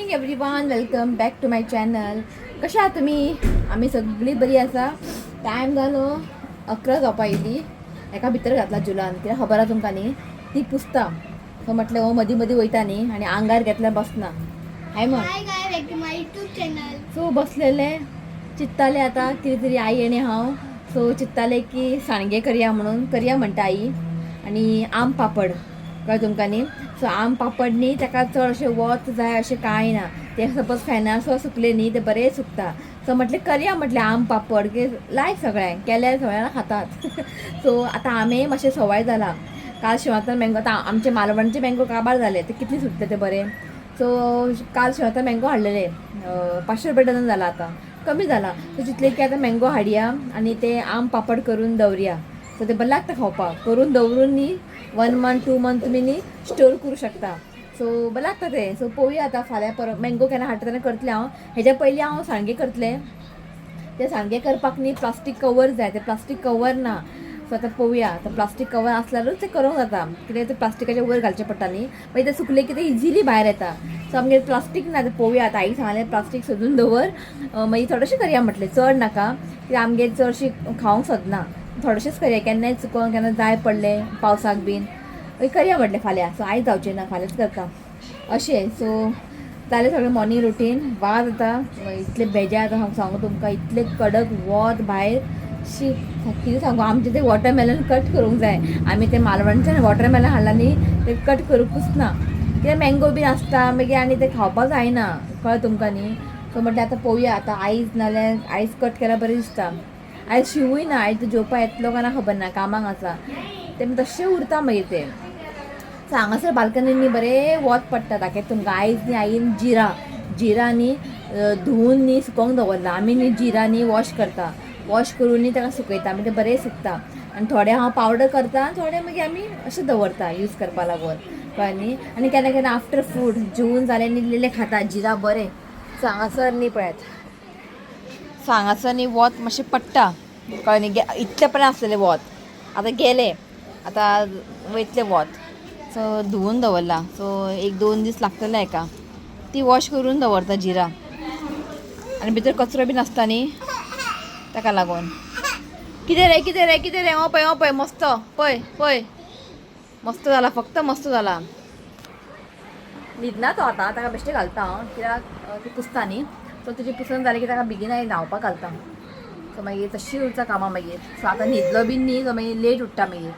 Morning everyone, welcome back to my channel. कशा आहात तुमी? आमी सगळीं बरी आसा. टायम जालो 11 जावपा येयली. एका भितर घातला जुलान, कित्याक खबर आसा तुमकां न्ही, ती पुसता. सो म्हटलें हो मदीं मदीं वयता न्ही आनी आंगार घेतल्यार बसना. हाय म्हण. Hi guys, back to my YouTube channel. So बसलेले चिंत्ताले आतां कितें तरी आई आनी हांव. सो चिंत्ताले की सांडगे करया म्हणून, करया म्हणटा आई. आनी आम पापड कळ्ळें तुमकां न्ही. सो आम पापड न्ही ताका चड अशें वत जाय अशें कांय ना. तें सपोज फॅनार सुद्दां सुकलें न्ही तें बरें सुकता. सो म्हटलें करया म्हटलें आम पापड, की लायक सगळ्यांक, केल्यार सगळ्यांक खातात. सो आतां आमे मातशें सवाय जाला. काल शिंवांतल्यान मँगो, आतां आमचे मालवणचे मँगो काबार जाले, ते कितले सुकता ते बरे. सो काल शिंवांतल्यान मँगो हाडलेले, 500 रुपया डझन जाला, आतां कमी जाला. सो चिंतलें की आतां मँगो हाडया आनी ते आम पापड करून दवरया. सो ते बरें लागता खावपाक. करून दवरून न्ही 1 मंथ 2 मंथ तुमी न्ही स्टोर करूं शकता. सो बरें लागता तें. सो पळोवया आतां फाल्यां परत मँगो केन्ना हाडटा तेन्ना करतलें हांव. हेज्या पयलीं हांव सांडगे करतलें. ते सांडगे करपाक न्ही प्लास्टीक कवर जाय, ते प्लास्टीक कवर ना. सो आतां पळोवया, आतां प्लास्टीक कवर आसल्यारूच तें करूंक जाता, कित्याक तें प्लास्टिकाचें वयर घालचें पडटा न्ही, मागीर तें सुकलें की तें इजिली भायर येता. सो आमगेर प्लास्टीक ना, तें पळोवया आतां. आईक सांगलें प्लास्टीक सोदून दवर, मागीर थोडेशें करया म्हटलें, चड नाका, कित्याक आमगेर चडशीं खावंक सोदना. थोडेशेंच करया, केन्नाय चुकोन केन्ना जाय पडलें पावसाक बीन मागीर करया म्हटलें फाल्यां. सो आयज जावचें ना, फाल्यांच करता अशें. सो जालें सगळें मॉर्निंग रुटीन. वाज येता इतलें बेजार आतां हांव सांगू तुमकां, इतलें कडक वत भायर, शी कितें सांगू. आमचें तें वॉटरमेलन कट करूंक जाय. आमी तें मालवणच्यान वॉटरमेलन हाडलां न्ही, तें कट करूंकूच ना, कित्याक मँगो बीन आसता मागीर आनी तें खावपाक जायना, कळ्ळें तुमकां न्ही. सो म्हटलें आतां पळोवया, आतां आयज नाल्यार आयज कट केल्यार बरें दिसता. आयज शिवूय ना, आयज जेवपा येतलो काय ना खबर ना, कामाक आसा तें तशें उरता मागीर तें. सो हांगासर बाल्कनीन न्ही बरें वत पडटा, दाखयता तुमकां. आयज न्ही आईन जिरा जिरा न्ही धुवून न्ही सुकोवंक दवरला. आमी न्ही जिरा न्ही वॉश करता, वॉश करून न्ही ताका सुकयता, मागीर तें बरें सुकता. आनी थोडे हांव पावडर करता, आनी थोडे मागीर आमी अशें दवरता यूज करपा लागून, कळ्ळें न्ही. आनी केन्ना केन्ना आफ्टर फूड जेवून जालें न्ही इल्लें खाता जिरा बरें. सो हांगासर न्ही पळयात, सो हांगासर न्ही वत मातशें पडटा, कळ्ळें न्ही. इतलें पर्यंत आसलेलें वत आतां गेलें, आतां वयतलें वत. सो धुवून दवरला, सो 1-2 दीस लागतले हेका. ती वॉश करून दवरता जिरा, आनी भितर कचरो बीन आसता न्ही ताका लागून. कितें रे, कितें रे, कितें रे? हो पळय, हो पळय, मस्त पळय पळय, मस्त जाला, फक्त मस्त जाला. न्हिदना तो आतां, ताका बेश्टें घालता हांव, कित्याक ती पुसता न्ही. सो तुजी पुसून जालें की ताका बेगीन न्हांवपाक घालता. सो मागीर तशी उरता कामां मागीर. सो आतां न्हिदलो बीन न्ही, सो मागीर लेट उठ्ठा मागीर.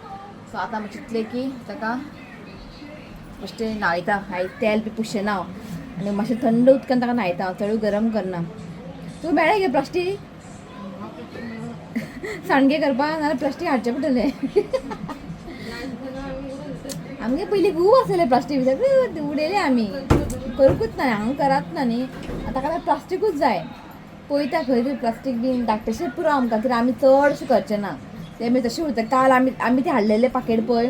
सो आतां चिंतलें की ताका बेश्टें न्हांवयता. हांवें तेल बी पुशें ना हांव, आनी मातशें थंड उदकान ताका न्हांयता हांव, चडूय गरम करना. तूं मेळ्ळें गे प्लास्टीक सांडगे करपाक? नाल्यार प्लास्टीक हाडचें पडटलें. आमगे पयलीं खूब आसलेलें प्लास्टीक, सगळें उडयलें आमी, करूंकूच ना, हांगा करात ना न्ही. आतां ताका प्लास्टिकूच जाय. पळयता खंय तरी प्लास्टीक बीन धाकटेशें पुरो आमकां, कित्याक आमी चडशें करचें ना, तें मागीर तशें उरता. काल आमी ते हाडलेले पाकेट पळय,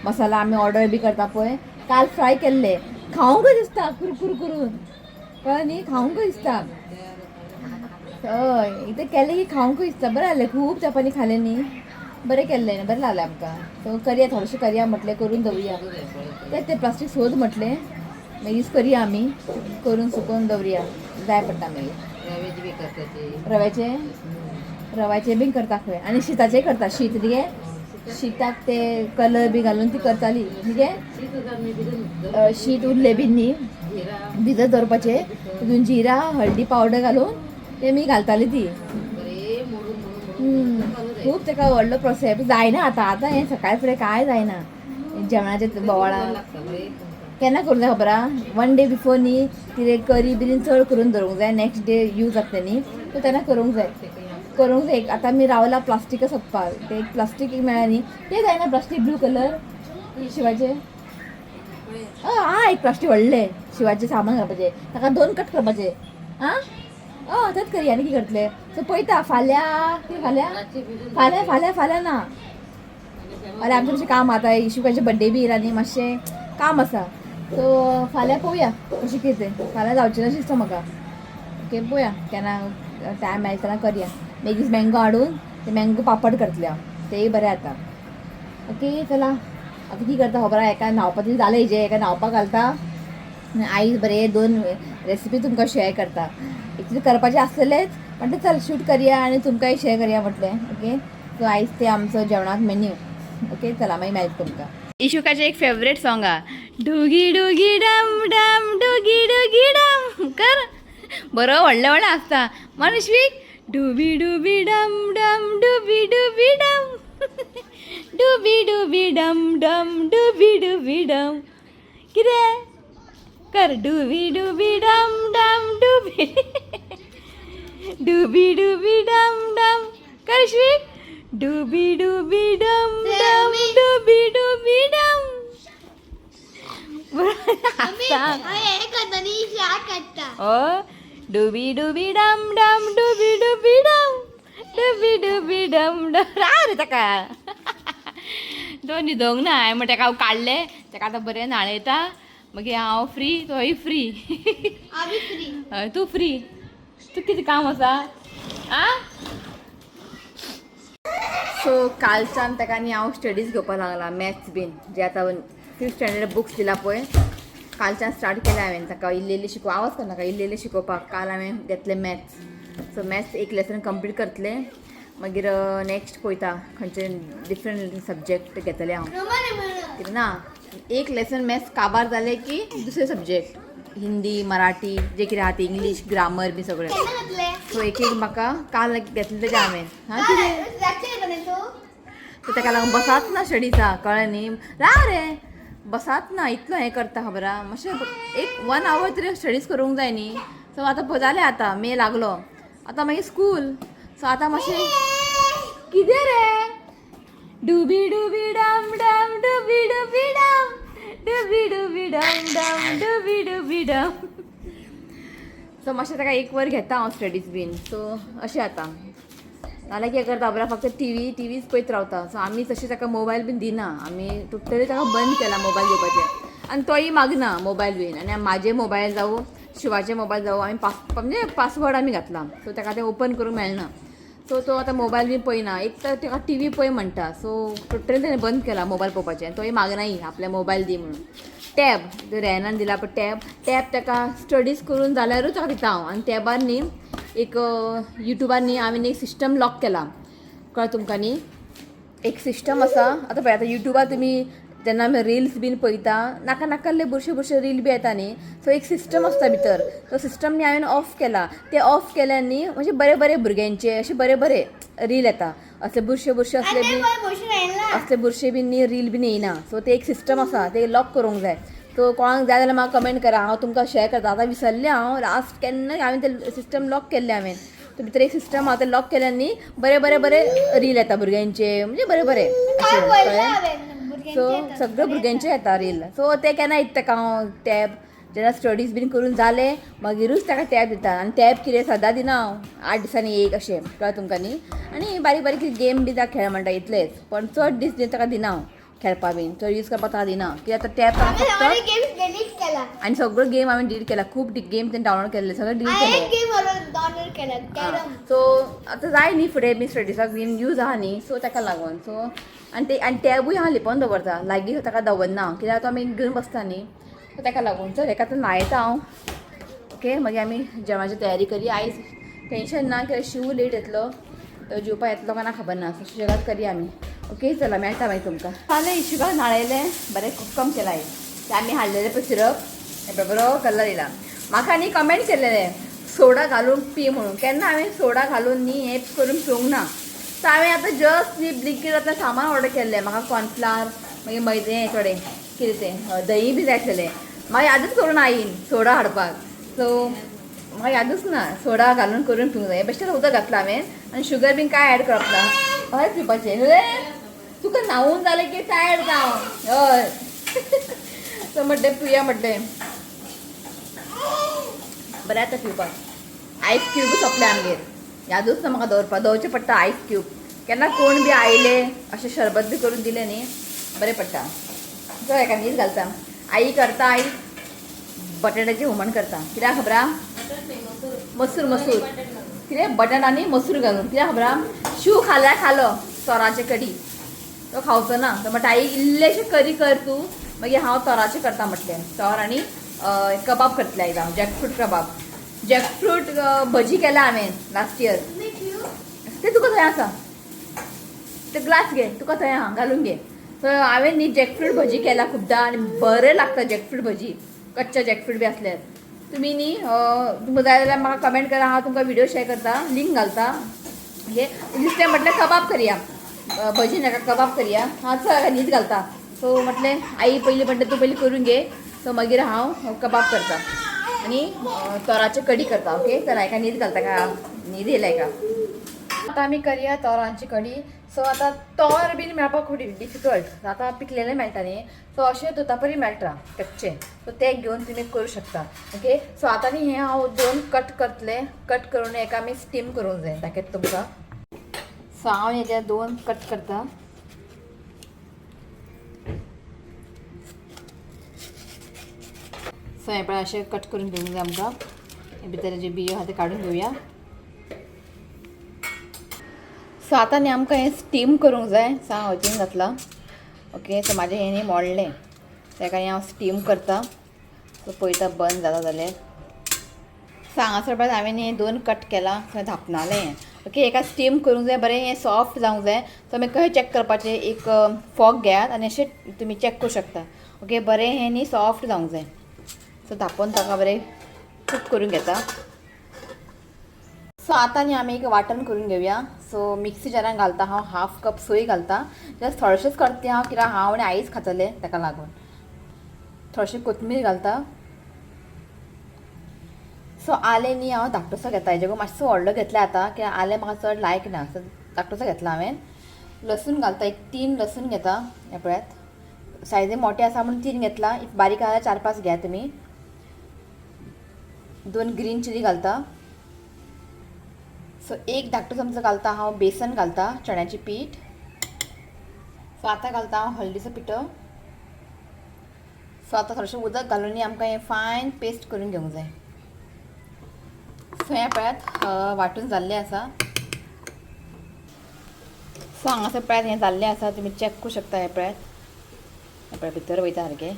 मसाला आमी ऑर्डर बी करता पळय, काल फ्राय केल्ले, खावंक दिसता कुरकुर करून, कळ्ळें न्ही, खावंक दिसता. हय, इतें केलें की खावंक दिसता. बरें जालें, खूब तेंपांनी खालें न्ही, बरें केल्लें, बरें लागलें आमकां. सो करया, थोडेशें करया म्हटलें, करून दवरुया. तें तें प्लास्टीक सोद म्हटलें, मागीर यूज करया आमी, करून सुकोवन दवरुया, जाय पडटा मागीर. रव्याचे रव्याचे बीन करता खंय, आनी शिताचें करता. शीत न्ही गे, शिताक ते कलर बी घालून ती करताली न्ही गे. शीत उरलें बीन न्ही भिजत दवरपाचें, तितून जिरा हळदी पावडर घालून ते मी घालताली ती. खूब ताका व्हडलो प्रोसेस जायना आतां. आतां हें सकाळ फुडें कांय जायना जेवणाचें बोवाळा. केन्ना करूंक जाय खबर आहा? 1 डे बिफोर न्ही कितें करी बिरी चड करून दवरूंक जाय, नेक्स्ट डे यूज जातलें न्ही, सो तेन्ना करूंक जाय, करूंक जाय. आतां आमी रावला प्लास्टिकां सोदपाक, ते एक प्लास्टीक एक मेळ्ळा न्ही, तें जायना प्लास्टीक ब्लू कलर शिवाचें. आं एक प्लास्टीक व्हडलें शिवाचें सामान घालपाचें, ताका 2 कट करपाचें. आं हय तेंच करया, आनी कितें करतलें. सो पळयता फाल्यां, कितें फाल्यां फाल्यां फाल्यां फाल्यां ना, फाल्यां आमचें मातशें काम आतां, इशुकाचें बड्डे बी येयला न्ही, मातशें काम आसा. सो फाल्यां पळोवया कशें कितें तें, फाल्यां जावचें ना दिसता म्हाका. ओके पळोवया केन्ना टायम मेळटा तेन्ना करया. मागीर मँगो हाडून ते मँगो पापड करतलें हांव, तेंय बरें जाता. ओके चला आतां कितें करता खबर आहा? एका न्हांवपाचें जालें हेजें, एका न्हांवपाक घालता आनी आयज बरें 2 रेसिपी तुमकां शेअर करता. एक्चुली करपाचें आसलेलेंच, म्हणटा चल शूट करया आनी तुमकांय शेअर करया म्हटलें. ओके, सो आयज ते आमचो जेवणाक मेन्यू. ओके, चला मागीर मेळटा तुमकां. इशुकाचें एक फेवरेट सॉंग आ, डुगी डुगी डम डम डुगी डुगी डम कर. बरो व्हडलें व्हडलें आसता मान इश्वीक. डुबी डुबी डम डम डुबी डुबी डम डुबी डुबी डम डम डुबी डुबी डम. कितें कर? डुबी डुबी डम डम डुबी डुबी डुबी डम डम कर इश्वीक. डुबी डुबी डम डम डुबी डुबी डम. मम्मी, हांवें हें करता न्ही, ह्या काडटा. ओ डुबी डुबी डम डम डुबी डुबी डम डुबी डुबी डम डम. राव रे ताका, तो न्हिदोंक ना. हांवें म्हणटा ताका हांव काडलें, ताका आतां बरें न्हाणयता, मागीर हांव फ्री, तोय फ्री. आमी फ्री. हय, तूं फ्री. तूं कितें काम आसा आ? सो कालच्यान ताका आनी हांव स्टडीज घेवपाक लागलां, मॅथ्स बीन जे आतां फिफ्थ स्टँडर्ड बुक्स दिला पळय, कालच्यान स्टार्ट केलें हांवें ताका इल्लें इल्लें शिको. आवाज करनाका. इल्लें इल्लें शिकोवपाक काल हांवें घेतलें मॅथ्स. सो मॅथ्स एक लेसन कंप्लीट करतलें, मागीर नेक्स्ट पळयता खंयचे डिफरंट सब्जेक्ट घेतलें हांव. कितें ना, एक लेसन मॅथ्स काबार जालें की दुसरे सब्जेक्ट हिंदी, मराठी जे कितें आहा ते, इंग्लीश ग्रामर बी सगळें. केन्ना घातलें? सो एक एक म्हाका काल घेतलें तेजें हांवें. हां, कितें? लेक्चर घेतलें तूं? सो ताका लागून बसात ना स्टडीचा, कळ्ळें न्ही? राव रे, बसात ना. इतलो हें करता खबर आहा. मातशें एक वन our तरी स्टडीज करूंक जाय न्ही. सो आतां जालें, आतां मे लागलो, आतां मागीर स्कूल. सो आतां मातशें कितें रे? डुबी डुबी डम डम डुबी डुबी डम डुबी डुबी डम डम डुबी डुबी डम. सो मातशें ताका एक वर घेता हांव स्टडीज बीन. सो अशें आतां नाल्यार कितें करता खबर आहा, फक्त टीवी टीवीच पळयत रावता. सो आमी तशें ताका मोबायल बीन दिना. आमी टोटली ताका बंद केला मोबायल घेवपाचें आनी तोय मागना मोबायल बीन. आनी म्हाजे मोबायल जावं, शिवाचे मोबायल जावं, आमी पास म्हणजे पासवर्ड आमी घातला, सो ताका तें ओपन करूंक मेळना. सो तो आतां मोबायल बीन पळयना. एक तर ताका टीवी पळय म्हणटा. सो टोटली तेणें बंद केला मोबायल पळोवपाचें आनी तोय मागनाय आपल्या मोबायल दी म्हणून. टॅब रेनान दिला पळय, टॅब टॅब ताका स्टडीज करून जाल्यारूच ताका दिता हांव. आनी टॅबार न्ही एक युट्यूबार न्ही हांवें एक सिस्टम लॉक केला, कळ्ळें तुमकां न्ही? एक सिस्टम आसा. आतां पळय, आतां युट्यूबार तुमी जेन्ना आमी रिल्स बीन पळयता, नाका नाकाल्ले बुरशे बुरशे रील बी येता न्ही. सो एक सिस्टम आसता भितर, तो सिस्टम न्ही हांवें ऑफ केला. ते ऑफ केल्यान न्ही म्हणजे बरे बरे भुरग्यांचे अशे बरे बरे रील येता, असले बुरशे बुरशे असले आनी बी मोशन येयला. असले बुरशे बी न्ही रील बीन येयना. सो ते एक सिस्टम आसा, ते लॉक करूंक जाय. सो कोणाक जाय जाल्यार म्हाका कमेंट करा, हांव तुमकां शेअर करता. आतां विसरलें हांव लास्ट केन्ना हांवें ते सिस्टम लॉक केल्लें हांवें. तो भितर एक सिस्टम आहा, ते लॉक केल्यान न्ही बरे बरे बरे रील येता भुरग्यांचे, म्हणजे बरे बरे काय अशे, पळयलें कळ्ळें? हांवें सो भुरग्यांचें. सगळे भुरग्यांचे येता रील. सो ते केन्ना येता ताका हांव टॅब, जेन्ना स्टडीज बीन करून जाले मागीरूच ताका टॅब दिता. आनी टॅब कितें सदां दिना हांव, 8 दिसांनी एक अशें, कळ्ळें तुमकां न्ही? आनी बारीक बारीक गेम बी ताका खेळ म्हणटा इतलेच, पण चड दीस न्ही ताका दिना हांव खेळपा बीन, चड यूज करपाक ताका दिना. कित्याक आतां टॅब ताका हांवें फक्त सगळे गेम्स डिलीट केला. आनी सगळ्यो गेम हांवें डिलीट केला, खूब गेम तेणें डावनलोड केल्ले सगळे डिलीट हांवें केले. एक गेम डाउनलोड केला, कॅरम. सो आतां जाय न्ही फुडें बी स्टडीजाक बीन यूज आहा न्ही, सो ताका लागून. सो आनी ते आनी टॅबूय हांव लिपोवन दवरता, लागीं ताका दवरना, कित्याक तो आमी घेवन बसता न्ही, सो ताका लागून. चल, हेका आतां न्हायता हांव. ओके, मागीर आमी जेवणाची तयारी करी. आयज टेंशन ना, कित्याक शिव लेट येतलो, तो जेवपा येतलो काय ना खबर ना. सो सुशेगाद करया आमी. ओके, चला मेळटा मागीर तुमकां. जालें, इशुकाक न्हाणयलें, बरें कोक्कम केलां आयज. ते आमी हाडलेलें पळय सिरप, हें बरो कलर येयला. म्हाका न्ही कमेंट केलेलें सोडा घालून पी म्हणून. केन्ना हांवें सोडा घालून न्ही हें करून पिवंक ना. सो हांवें आतां जस्ट न्ही ब्लिंकीट आतां सामान ऑर्डर केल्लें. म्हाका कॉर्नफ्लावर, मागीर मैदें, थोडें कितें तें दही बी जाय आसलेलें. म्हाका यादूच करून आईन सोडा हाडपाक. सो म्हाका यादूच ना सोडा घालून करून पिवंक जाय. बेश्टें उदक घातलां हांवें आनी शुगर बीन कांय एड करप ना, हय पिवपाचें. तुका न्हावून जालें की टायर्ड जावं. हय, सो म्हटलें पिवया म्हटलें, बरें आतां पिवपाक. आयस क्यूब सोंपले आमगेर, यादूच ना म्हाका दवरपाक, दवरचें पडटा आयस क्यूब. केन्ना कोण बी आयले अशें शरबत बी करून दिलें न्ही, बरें पडटा. चल, हेका नीस घालता. आई करता, आई बटाट्याचें हुमण करता. कित्याक खबर आहा? मसूर मसूर कितें बटाट आनी मसूर घालून. कित्याक खबर आहा? शीव खाल्यार खालो तोराचे कडी, तो खावचो ना. तो म्हणटा आई इल्लेशें करी कर तूं, मागीर हांव तोराचें करता म्हटलें. तोर आनी कबाब करतले आयज हांव, जॅकफ्रूट कबाब. जॅकफ्रूट भजी केला हांवें लास्ट इयर. ते तुका थंय आसा ते ग्लास घे, तुका थंय आहा घालून घे. सो हांवें न्ही जॅकफ्रूट भजी केला खुबदां आनी बरें लागता जॅकफ्रूट भजी. कच्चा जॅकफ्रूट बी आसल्यार तुमी न्ही तुमकां जाय जाल्यार म्हाका कमेंट करा, हांव तुमकां व्हिडिओ शेअर करता, लिंक घालता. ओके, दिसतें म्हटलें कबाब करया, भजी नाका कबाब करया. हांव चल न्हीद घालता. सो म्हटलें आई पयलीं म्हणटा तूं पयलीं करून घे, सो मागीर हांव कबाब करता आनी तोराची कडी करता. ओके, तर हाका न्हीद घालता का न्हीद येयला हाका. आतां आमी करया तोरांची कडी. सो आतां तोर बीन मेळपाक खूब डिफिकल्ट, आतां पिकलेलें मेळटा न्ही, सो अशें तोतापरी मेळटा कच्चे, सो ते घेवन तुमी करूं शकता. ओके, सो आतां न्ही हें हांव दोन कट करतलें, कट करून एका आमी स्टीम करूंक जाय दाखयता तुमकां. सो हांव हेजे दोन कट करता. सो हें पळय अशें कट करून घेवंक जाय आमकां, हे भितर जे बियो आहा ते काडून घेवया. सो आतां न्ही आमकां हें स्टीम करूंक जाय. सो हांव हळदीन घातलां. ओके, सो म्हाजें हें न्ही मोडलें, तेका न्ही हांव स्टीम करता. सो पळयता बंद जाता जाल्यार. सो हांगासर पळय हांवें न्ही दोन कट केला, सो धांपनालें हें. ओके, हेका स्टीम करूंक जाय, बरें हें सॉफ्ट जावंक जाय. सो आमी कशें चॅक करपाचें, एक फॉक घेयात आनी अशें तुमी चॅक करूं शकता. ओके, बरें हें न्ही सॉफ्ट जावंक जाय. सो धांपून ताका बरें कूक करून घेता. सो आतां न्ही आमी एक वांटण करून घेवया. सो मिक्सी जारान घालता हांव हाफ कप सोय घालता, जस्ट थोडेशेंच करता हांव, कित्याक हांव आनी आईच खातलें ताका लागून. थोडेशें कोथमीर घालता. सो आलें न्ही हांव धाकटोसो घेता, हेजे मातसो व्हडलो घेतलें आतां कित्याक आलें म्हाका चड लायक ना, सो धाकटोसो घेतला हांवें. लसूण घालता, एक 3 लसूण घेता. हें पळयात सायजी मोठे आसा म्हणून 3 घेतला, if बारीक आसा 4-5 घेया तुमी. 2 ग्रीन चिली घालता. सो एक धाकटो चमचो घालता हांव बेसन घालता, चण्याचें पीठ. सो आतां घालता हांव हळदीचो पिठो. सो आतां थोडेशें उदक घालून आमकां हें फायन पेस्ट करून घेवंक जाय. सो हें पळयात वांटून जाल्लें आसा. सो हांगासर पळयात हें जाल्लें आसा, तुमी चॅक करूं शकता. हें पळयात, हें पळयात भितर वयता सारकें.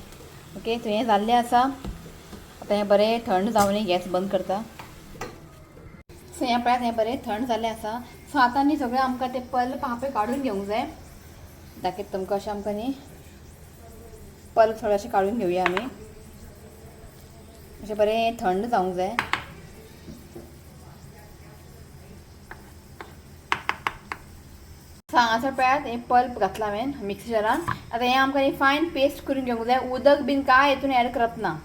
ओके, सो हें जाल्लें आसा. आतां हें बरें थंड जावनी गॅस बंद करता. सो हें पळयात हें बरें थंड जाल्लें आसा. सो आतां न्ही सगळें आमकां तें पल्प आहा पळय काडून घेवंक जाय. दाखयता तुमकां अशें आमकां न्ही पल्प थोडें अशें काडून घेवया आमी, अशें बरें थंड जावंक जाय. सो हांगासर पळयात हें पल्प घातलां हांवें मिक्सी जारान. आतां हें आमकां न्ही फायन पेस्ट करून घेवंक जाय, उदक बीन कांय हितून एड करप ना.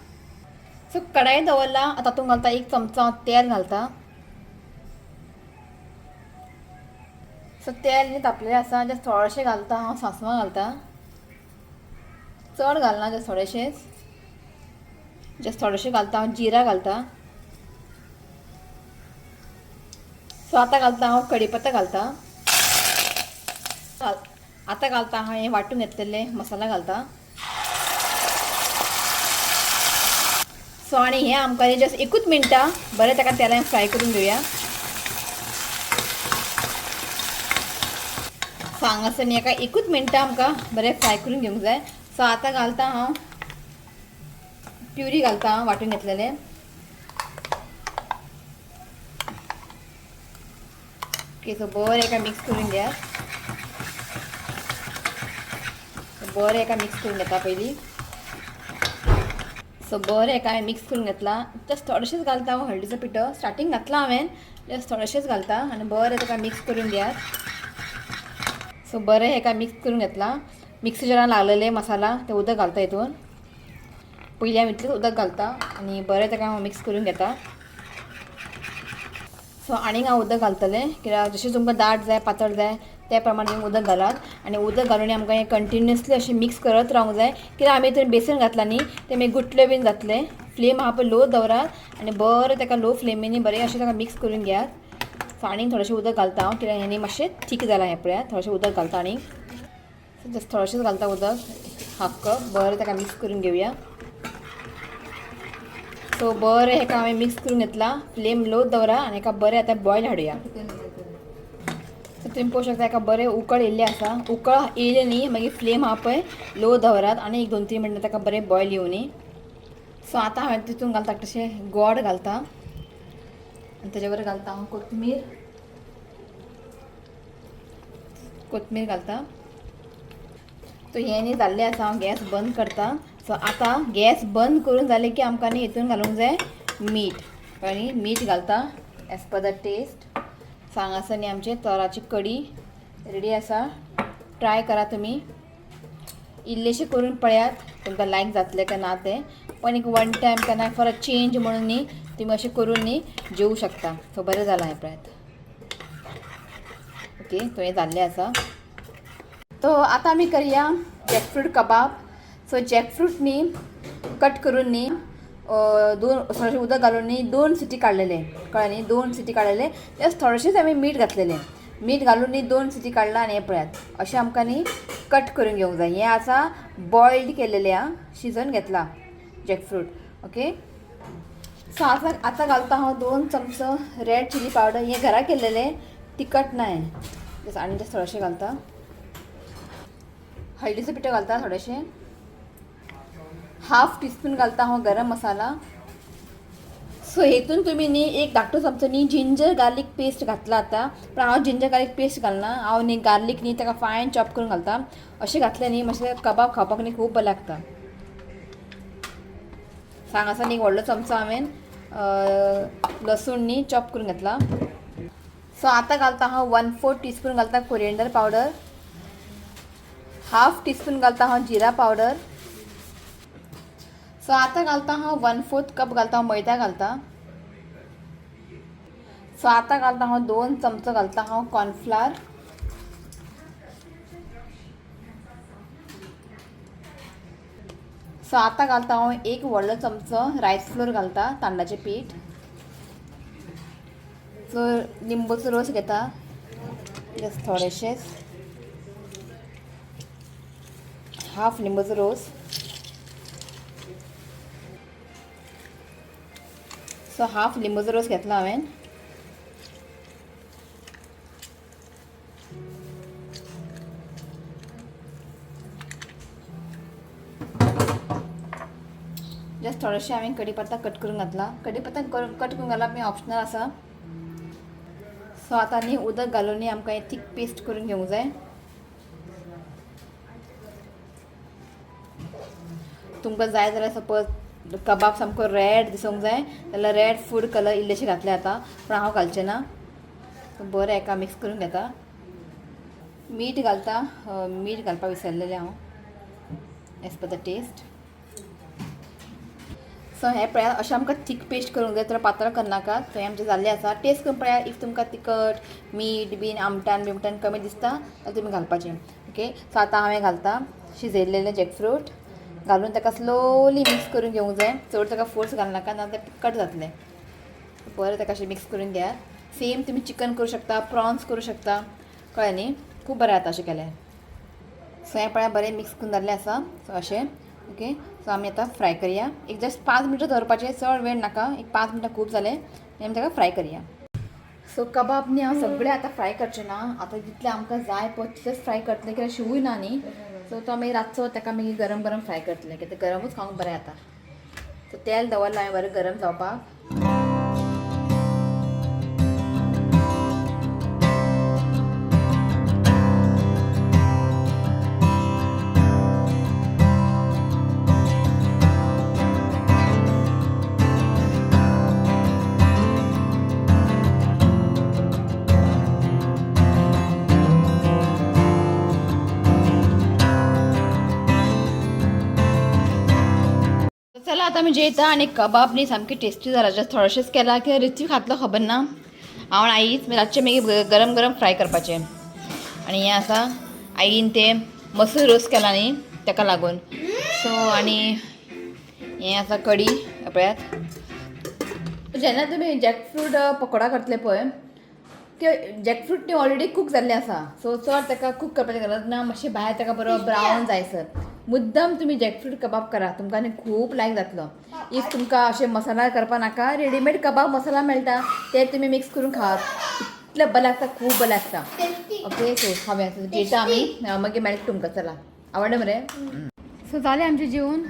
सो कढाई दवरला, आतां तातूंत घालता 1 चमचो तेल घालता. सो तेल न्ही तापलेलें आसा, जस्ट थोडेशें घालता हांव, सांसवां घालता, चड घालना, जस्ट थोडेशेंच, जस्ट थोडेशें घालता हांव, जिरा घालता. सो आतां घालता हांव कडीपत्ता घालता. आतां घालता हांव हें वांटून घेतलेलें मसाला घालता. सो आनी हें आमकां जस्ट 1 मिनटां बरें ताका तेलान फ्राय करून घेवया. सो हांगासर न्ही एका 1 मिनटां आमकां बरें फ्राय करून घेवंक जाय. सो आतां घालता हांव प्युरी घालता हांव वांटून घेतलेलें. ओके, सो बरें एका मिक्स करून घेया, बरें एका मिक्स करून घेता पयलीं. सो बरें एका हांवें मिक्स करून घेतला. जस्ट थोडेशेंच घालता हांव हळदीचो पिठो, स्टार्टींग घातला हांवें, जस्ट थोडेशेंच घालता आनी बरें ताका मिक्स करून घेयात. सो बरें हेका मिक्स करून घेतला. मिक्सी जारान लागलेले मसाला ते उदक घालता हितून, पयलीं हांव इतलेंच उदक घालता आनी बरें ताका हांव मिक्स करून घेता. सो आनीक हांव उदक घालतलें, कित्याक जशें तुमकां दाट जाय पातळ जाय त्या प्रमाणे तुमी उदक घालात. आनी उदक घालून आमकां हें कंटिन्युअसली अशें मिक्स करत रावंक जाय, कित्याक आमी हितून बेसन घातलां न्ही तें मागीर गुटले बीन जातले. फ्लेम आहा पळय लो दवरात आनी बरें ताका लो फ्लेमीनी बरें अशें ताका मिक्स करून घेयात. सो आनीक थोडेशें उदक घालता हांव, कित्याक हें मातशें थीक जालां हें पळयात, थोडेशें उदक घालता आनीक. सो जस्ट थोडेशेंच घालता उदक, हाफ कप. बरें ताका मिक्स करून घेवया. सो बरें हेका हांवें मिक्स करून घेतलां. फ्लेम लो दवरा आनी हेका बरें आतां बॉयल हाडुया. सो तुमी पळोवंक शकता हेका बरें उकळ येयल्लें आसा. उकळ येयलें न्ही मागीर फ्लेम आहा पळय लो दवरात आनी एक 2-3 मिनटां ताका बरें बॉयल येवनी. सो आतां हांवें तितून घालता तशें गोड घालता आनी तेजे बरोबर घालता हांव कोथमीर, कोथमीर घालता. सो हें न्ही जाल्लें आसा, हांव गॅस बंद करता. सो आतां गॅस बंद करून जालें की आमकां न्ही हितून घालूंक जाय मीठ, आनी मीठ घालता as per the test. So हांगासर न्ही आमचें तोराची कडी रेडी आसा. ट्राय करा तुमी, इल्लेशें करून पळयात तुमकां लायक जातलें काय ना तें. पण एक वन टायम केन्ना फॉर अ चेंज म्हणून न्ही तुमी अशें करून न्ही जेवूं शकता. सो बरें जालां हें पळयात. ओके, तो हें जाल्लें आसा. तो आतां आमी करया जॅकफ्रूट कबाब. सो जॅकफ्रूट न्ही कट करून न्ही दोन थोडेशें उदक घालून न्ही 2 सिटी काडलेले, कळ्ळें न्ही, 2 सिटी काडलेले. जस्ट थोडेशेंच आमी मीठ घातलेलें, मीठ घालून न्ही 2 सिटी काडला. आनी हें पळयात अशें आमकां न्ही कट करून घेवंक जाय. हें आसा बॉयल्ड केलेलें आं, शिजोवन घेतला जॅकफ्रूट. ओके, सो आतां आतां घालता हांव 2 चमचो रेड चिली पावडर. हें घरा केल्लेलें, तिखट ना हें, जस्ट आनी जस्ट थोडेशें घालता. हळदीचो पिठो घालता थोडेशें, हाफ टीस्पून घालता हांव गरम मसाला. सो हेतून तुमी न्ही एक धाकटो चमचो न्ही जिंजर गार्लीक पेस्ट घातला आतां, पण हांव जिंजर गार्लीक पेस्ट घालना, हांव न्ही गार्लीक न्ही ताका फायन चॉप करून घालता. अशें घातलें न्ही मातशें कबाब खावपाक न्ही खूब बरें लागता. हांगासर न्ही एक व्हडलो चमचो हांवें लसूण न्ही चॉप करून घेतला. सो आतां घालता हांव 1/4 टीस्पून घालता कोरिएंडर पावडर, हाफ टीस्पून घालता हांव जिरा पावडर. सो आतां घालता हांव 1/4 कप घालता हांव मैदा घालता. सो आतां घालता हांव 2 चमचो घालता हांव कॉर्नफ्लावर. सो आतां घालता हांव 1 व्हडलो चमचो रायस फ्लोर घालता, तांदळाचें पीठ. सो लिंबूचो रोस घेता जस्ट थोडेशेच, हाफ लिंबूचो रोस. सो हाफ लिंबूचो रोस घेतला हांवें. जस्ट थोडेशें हांवें कडीपत्ता कट करून घातला. कडीपत्ता कट करून घालप हें ऑप्शनल आसा. सो आतां न्ही उदक घालून न्ही आमकां हें थीक पेस्ट करून घेवंक जाय. तुमकां जाय जाल्यार सपोज कबाब सामको रेड दिसूंक जाय जाल्यार रेड फूड कलर इल्लेशें घातले आतां, पूण हांव घालचें ना. बरें एका मिक्स करून घेता. मीठ घालता, मीठ घालपाक विसरलेलें हांव, as per the test. So हें पळयात अशें आमकां थीक पेस्ट करूंक जाय, तर पातळ करनाका. थंय आमचें जाल्लें आसा. टेस्ट करून पळयात, if तुमकां तिखट मीठ बीन आमटान बिमटान कमी दिसता जाल्यार तुमी घालपाचें. ओके, सो आतां हांवें घालता शिजयल्लेलें जॅकफ्रूट, घालून ताका स्लोली मिक्स करून घेवंक जाय. चड ताका फोर्स घालनाका, ना तें कट जातलें. बरें ताका अशें मिक्स करून घेयात. सेम तुमी चिकन करूं शकता, प्रॉन्स करूं शकता, कळ्ळें न्ही, खूब बरें जाता अशें केल्यार. सो हें पळयात बरें मिक्स करून जाल्लें आसा. सो अशें ओके, सो आमी आतां फ्राय करया. एक जस्ट 5 मिनटां दवरपाचें, चड वेळ नाका, एक 5 मिनटां खूब जालें. आनी आमी ताका फ्राय करया. सो कबाब न्ही हांव सगळें आतां फ्राय करचें ना, आतां जितलें आमकां जाय पळय तितलेंच फ्राय करतलें, कित्याक शिवूय ना न्ही. सो तो मागीर रातचो ताका मागीर गरम गरम फ्राय करतलें, कित्याक गरमूच खावंक बरें जाता. सो तेल दवरलां हांवें बरें गरम जावपाक. चला आतां आमी जेयता. आनी कबाब न्ही सामकी टेस्टी जाला, जस्ट थोडेशेंच केला कित्याक रिची खातलो खबर ना, हांव आनी आईच रातचें मागीर गरम गरम फ्राय करपाचें. आनी हें आसा आईन तें मसूर रोस केला न्ही ताका लागून. सो आनी हें आसा कडी पळयात. जेन्ना तुमी जॅकफ्रूट पकोडा करतले पळय, ते जॅकफ्रूट न्ही ऑलरेडी कूक जाल्लें आसा, सो चड ताका कूक करपाची गरज ना, मातशें भायर ताका बरो ब्रावन जायसर. मुद्दम तुमी जॅकफ्रूट कबाब करा, तुमकां न्ही खूब लायक जातलो. If तुमकां अशें मसाला करपा नाका, रेडीमेड कबाब मसाला मेळटा, ते तुमी मिक्स करून खावात, इतलें बरें लागता, खूब बरें लागता. ओके, सो खावया, जेयता आमी, मागीर मेळटा तुमकां. चला, आवडलें मरे? सो जालें आमचें जेवण.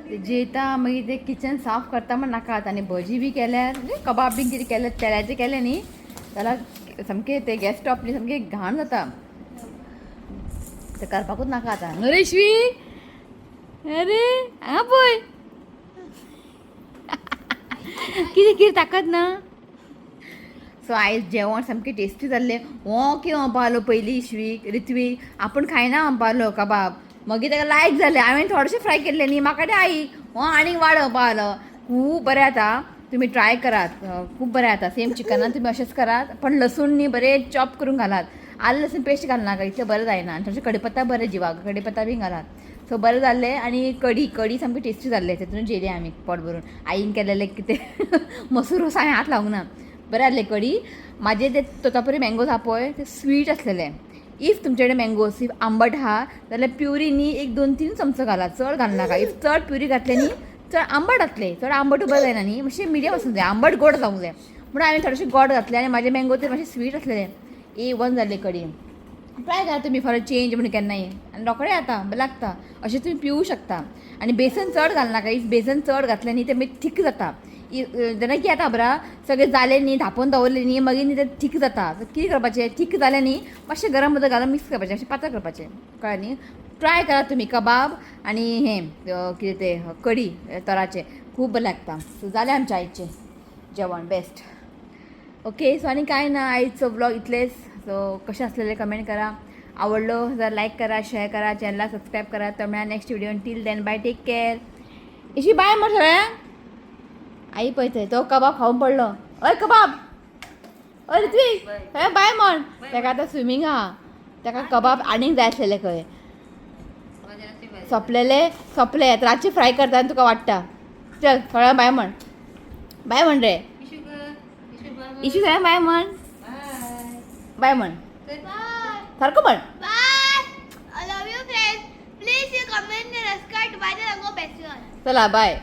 ते जेयता मागीर ते किचन साफ करता म्हण नाकात. आनी भजी बी केल्यार म्हणजे कबाब बी कितें केल्यार तेलाचें केलें न्ही जाल्यार सामकें ते गॅस स्टॉप न्ही सामकें घाण जाता. ते करपाकूच नाका आतां. न्हू रे श्वी? अरे हांगा पळय कितें कितें ताकद ना. सो आयज जेवण सामकें टेस्टी जाल्लें. हो कितें म्हणपालो पयलीं श्वीक रित्वीक आपूण खायना म्हणपालो कबाब, मागीर ताका लायक जालें. हांवें थोडेशें फ्राय केल्लें न्ही, म्हाका ते आई हो आनीक वाड म्हणपालो. खूब बरें जाता, तुमी ट्राय करात. खूब बरें जाता. सेम चिकनान तुमी अशेंच करात, पण लसूण न्ही बरें चॉप करून घालात, आलें लसूण पेस्ट घालनाका, इतलें बरें जायना. आनी थोडेशें कडीपत्ता बरें जिवाक, कडीपत्ता बी घालात. सो बरें जाल्लें. आनी कडी कडी सामकी टेस्टी जाल्लें, तेतून जेयलें आमी पोट भरून. आईन केलेलें कितें मसूर रोस हांवें हात लावंक ना, बरें जाल्लें कडी. म्हाजे ते तोतापुरी मँगोज आहा पळय ते स्वीट आसलेले. If तुमचे कडेन मँगोज if आंबट आहा जाल्यार प्युरी न्ही एक 2-3 चमचो घालात, चड घालनाका. If चड प्युरी घातले न्ही चड आंबट जातले, चड आंबट उबें जायना न्ही, मातशें मिडियम आसूंक जाय, आंबट गोड जावंक जाय. म्हणून हांवें थोडेशें गोड घातलें आनी म्हाजे मँगो ते मातशे स्वीट आसलेले. A1 जाल्ले कडी. ट्राय करा तुमी फॉर अ चेंज म्हणून केन्नाय, आनी रोखडें जाता, बरें लागता. अशें तुमी पिवूं शकता. आनी बेसन चड घालनाका, if बेसन चड घातलें न्ही तें मागीर थीक जाता. जेन्ना कितें जाता खबर आहा, सगळें जालें न्ही धांपून दवरलें न्ही मागीर न्ही तें थीक जाता. सो कितें करपाचें, थीक जालें न्ही मातशें गरम उदक घालून मिक्स करपाचें, अशें पातळ करपाचें, कळ्ळें न्ही. ट्राय करा तुमी कबाब आनी हें कितें तें कडी तोराचें, खूब बरें लागता. सो जालें आमचें आयचें जेवण बेस्ट. ओके, सो आनी कांय ना, आयचो व्लॉग इतलेच. सो कशें आसलेलें कमेंट करा, आवडलो जाल्यार लायक करा, शेअर करा, चॅनलाक सबस्क्रायब करा. तर मेळा next video. Till then bye, take care. Ishi बाय मरे सगळ्यांक. आई पळय थंय तो कबाब खावन पडलो. हय कबाब, हय ऋत्वीक सगळ्यांक बाय म्हण. ताका आतां स्विमींग आहा, ताका कबाब आनीक जाय आसलेले खंय. सोंपलेले सोंपले, आतां रातचे फ्राय करता आनी तुका वाडटा. चल सगळ्यांक बाय म्हण, बाय म्हण रे इशू, सगळ्यांक बाय म्हण, बाय म्हण, सारको म्हण. Bye. I love you friends. Please you comment and subscribe to my channel. Go best. चला बाय.